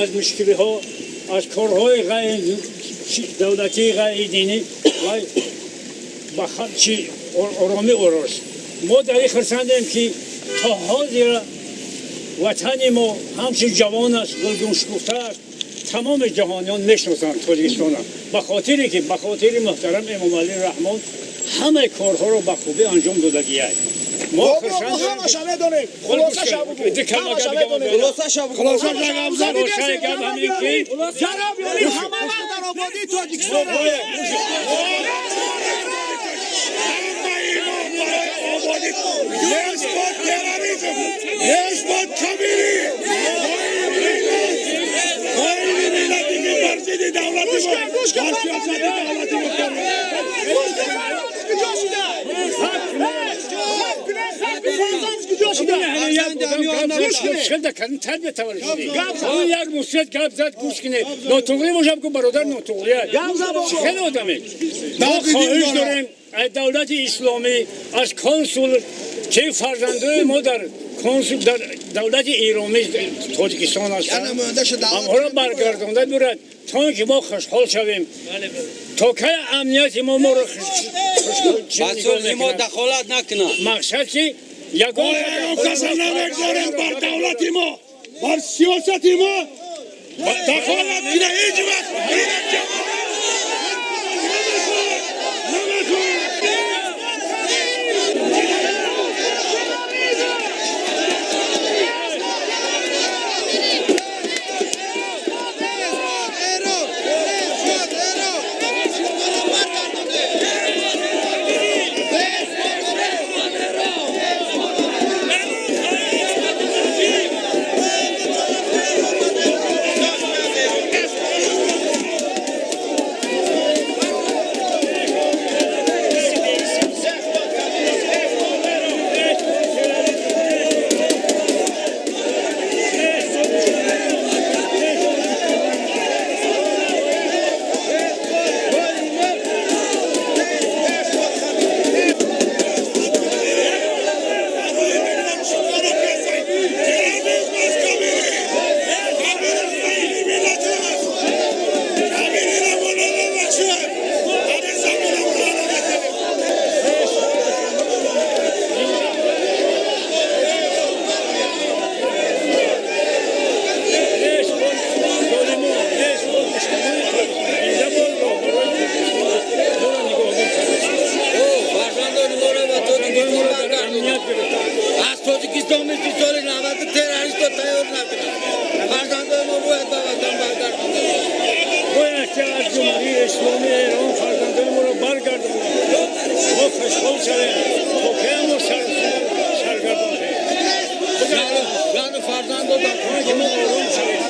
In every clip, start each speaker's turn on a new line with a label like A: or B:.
A: Аз мушкилиҳо, аз корҳои ғайридавлатии ғайридинӣ ва ба чи оромӣ орост. Мо дар ин хурсандем, ки то ҳозира ватани мо ҳамчун ҷавон аст, гулгуншукуфта аст. Тамоми ҷаҳониён мешиносанд Тоҷикистонро, ба хотире ки ба хотири муҳтарам Эмомалӣ Раҳмон ҳамаи корҳоро ба хубӣ анҷом додагиад.
B: Мо ҳамаша медонем. Хулосаша бугу.
A: Хулосаи гап ҳамин ки
B: ҷаноби олӣ, ҳама вақт дар ободии Тоҷикистон.
C: Нест бод терроризм, нест бод кабирӣ, хоини миллати ки бар зидди давлати мо, бар сиёсати давлати мо.
B: Куҷо шуда? Куҷо шуда?
A: Як мусият гап зад, гӯш кунед. Нотуғрӣ бошам, ку бародар нотуғрия хеле одаме. Мо хоҳиш дорем аз давлати исломӣ, аз консул, ки фарзандои мо дар консул дар давлати эронӣ Тоҷикистон ҳастанд, ҳамҳоро баргардонда бирад, то ин ки мо хушҳол шавем. То кай амнияти мо моро
D: мо дахолат накунад?
A: Мақсад ки
C: ягон каса намегзорем бар давлати мо, бар сиёсати мо дахолат кина ҳеҷ вақт.
D: Вақт Тоҷикистон мисли соли 90 террористо тайёр накунад. Фарзандои мо бояд ба ватан баргардонда.
A: Бояд ки аз Ҷумҳурии Исломии Эрон фарзандои моро баргардонанд. Мо хушҳол шавем. То ки мо саргардон шавем.
D: Зану фарзандо дар
A: хона ки мо ором шавем.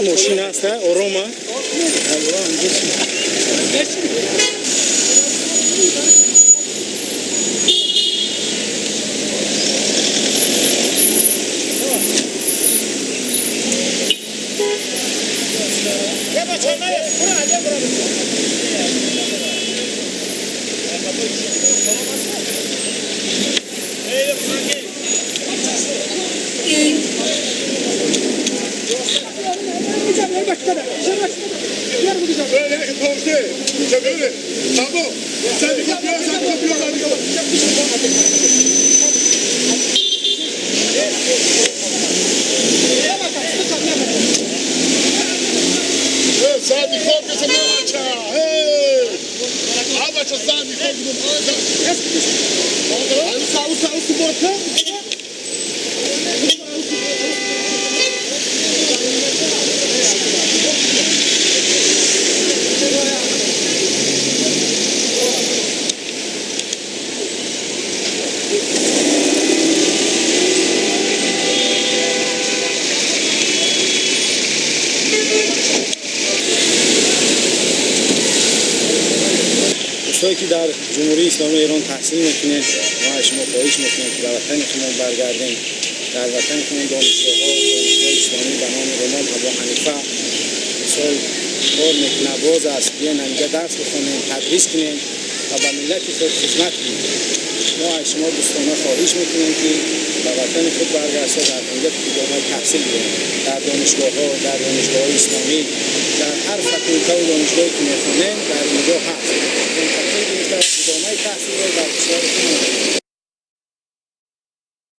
E: Мошин ҳаст, орома.
F: دوستایی که در جمهوری اسلامی ایران تحصیل میکنید، ما از شما خواهش میکنیم که به وطن خودمون برگردیم. در وطن خودمون دانشگاه‌ها، دانشگاه اسلامی به نام امام ابو حنیفه سال کار میکنه، باز است. بیاین اینجا درس بخونیم، تدریس کنیم و به ملت خود خدمت کنیم. ما از شما دوستانه خواهش میکنیم که به وطن خود برگشته در اینجا ادامه تحصیل بدیم. در دانشگاه‌ها، در دانشگاه‌های اسلامی، در هر فاکولته و دانشگاهی که میخونیم در اینجا هست. ادامه تحصیل رو در کشور خودمون.